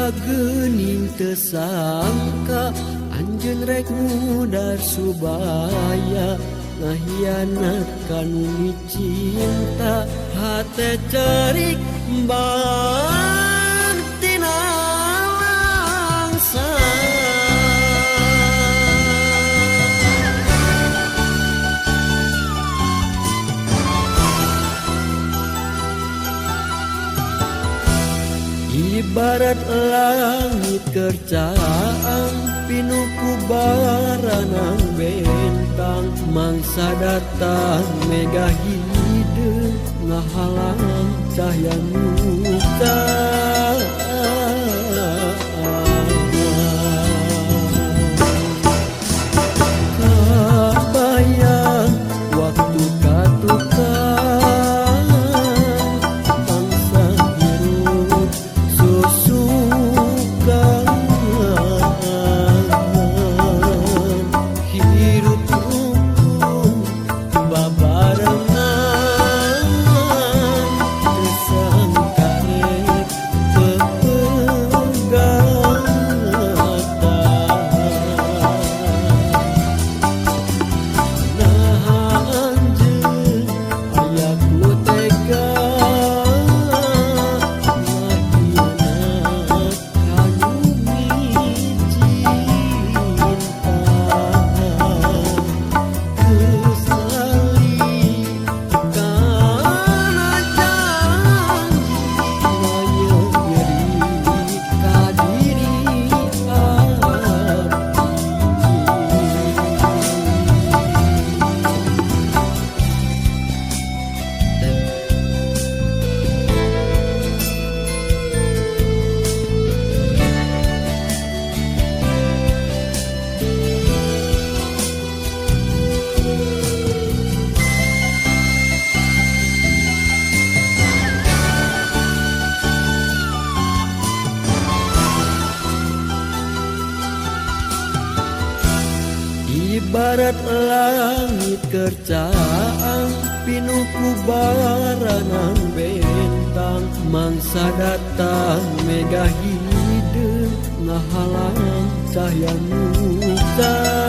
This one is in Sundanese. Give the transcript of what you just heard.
Geuning teu sangka anjeun rek mudar subaya ngahianat kanu micinta hate cerik tina langsa. Ibarat langit kercaan pinuh ku baranang bentang mangsa datang mega hideung ngahalang cahya muka. Kabayang waktu katukang bangsa hirup susukan hirup rukun babarengan tersangka rek pepegatan. Naha anjeun aya ku tega ngahianat kanu micinta kesali kana janji ngayeri ka diri abdi. Ibarat langit kercaan pinuh ku baranang bentang mangsa datang mega hideung ngahalang cahya muka.